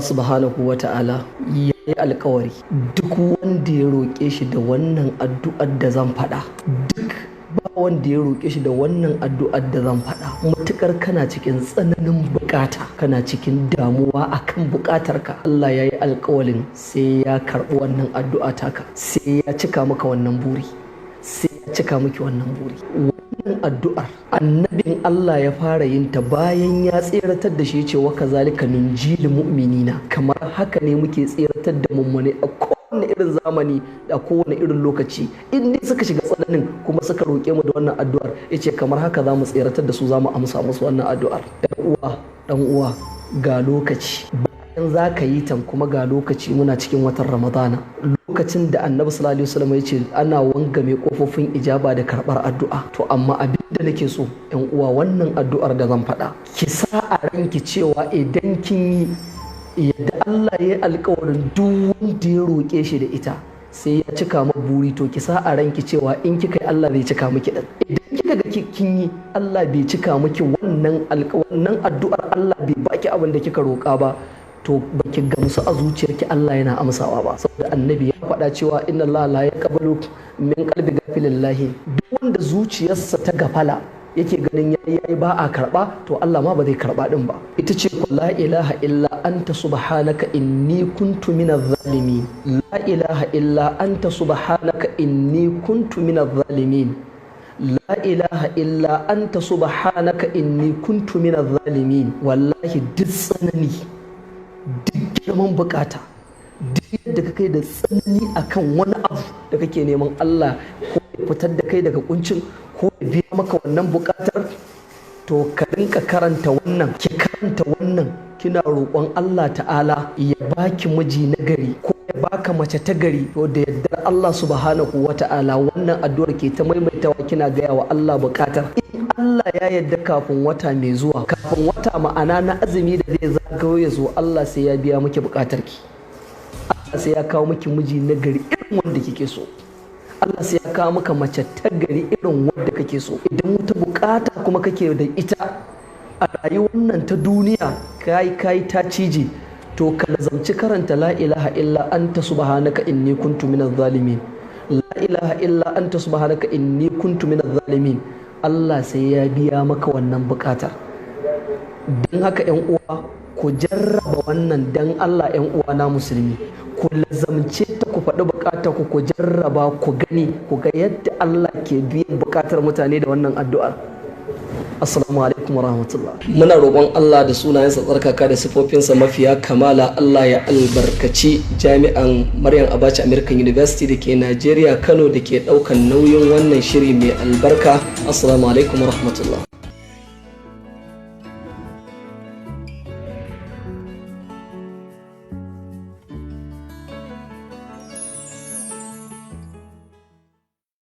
Subhanahu wa ta'ala ya yi alkawari, duk wanda ya roƙe shi da wannan addu'ar da zan faɗa, duk ba wanda ya roƙe shi da wannan addu'ar da zan faɗa, matuƙar kana cikin tsananin buƙata, kana cikin damuwa akan buƙatarka, Allah ya yi alkawalin sai ya karɓi wannan addu'a taka, sai ya cika maka wannan buri, sai ya cika miki wannan buri. Wannan addu'ar annabin Allah ya fara yin ta bayan ya tseratar da shi, ce wa kazalika nunjil mu'minina, kamar haka ne muke tseratar da mummune a kowane irin zamani da kowane irin lokaci. In dai suka shiga tsananin kuma suka roƙe mu da wannan addu'ar, yace kamar haka za mu tseratar da su, za mu amsa musu wannan addu'ar. Ɗan uwa, ɗan uwa, ga lokaci bayan za ka yi tan, kuma ga lokaci muna cikin watan Ramadana, lokacin da Annabi sallallahu alaihi wasallam ya ce ana wangame kofofin ijaba da karbar addu'a. To amma abin da nake so, yan uwa, wannan addu'ar da zan faɗa, ki sa a ranki cewa idan kin yi, yadda Allah ya yi alkawarin duk wanda ya roƙe shi da ita sai ya cika ma buri, to ki sa a ranki cewa in kika yi, Allah zai cika miki din. Idan kika ga kin yi, Allah bai cika miki wannan addu'ar, Allah bai baki abin da kika roƙa ba, to baki gamsu a zuciyarki Allah yana amsawa ba, saboda Annabi ya faɗa cewa inna Allah la yaqbalu min qalbi ghafilillahi. Duk wanda zuciyarsa ta gafala, yake ganin yayi yayi ba a karba, to Allah ma ba zai karba din ba. Ita ce la ilaha illa anta subhanaka inni kuntu minadh zalimin. La ilaha illa anta subhanaka inni kuntu minadh zalimin. La ilaha illa anta subhanaka inni kuntu minadh zalimin. Wallahi duk tsanani, duk girman bukata, duk yadda ka kai da tsanani akan wani abu da kake neman Allah ko ya fitar da kai daga kuncin, ko ya biya maka wannan bukatar, to ka rinka karanta wannan, ki karanta wannan kina roƙon Allah ta'ala ya baki miji na gari ko ya baka mace ta gari. To da yardar Allah subhanahu wa ta'ala, wannan addu'ar ke ta maimaitawa kina gaya wa Allah bukatar, in Allah ya yarda kafin wata mai zuwa, kafin wata ma'ana na azumi da zai zagayo ya zo, Allah sai ya biya miki bukatar ki. Allah sai ya kawo miki miji na gari irin wanda kike so. Allah sai ya kawo maka mace ta gari irin wadda kake so. Idan wata bukata kuma kake da ita a rayuwar nan ta duniya, kai kai ta cije, to ka lazamci karanta la ilaha illa anta subhanaka inni kuntu minaz zalimin. La ilaha illa anta subhanaka inni kuntu minaz zalimin. Allah sai ya biya maka wannan bukatar. Don haka, yan uwa, ku jarraba wannan. Dan Allah, yan uwa na musulmi, ku lazamce ta, ku faɗi bukatar ku, ku jarraba ku gani, ku ga yadda Allah ke biyan bukatar mutane da wannan addu'ar. Assalamu alaikum warahmatullah. Muna roƙon Allah da sunayensa tsarkaka da sifofinsa mafiya kamala, Allah ya albarkaci Jami'an Maryam Abacha American University da ke Najeriya, Kano, da ke ɗaukan nauyin wannan shiri mai albarka. Assalamu alaikum warahmatullah.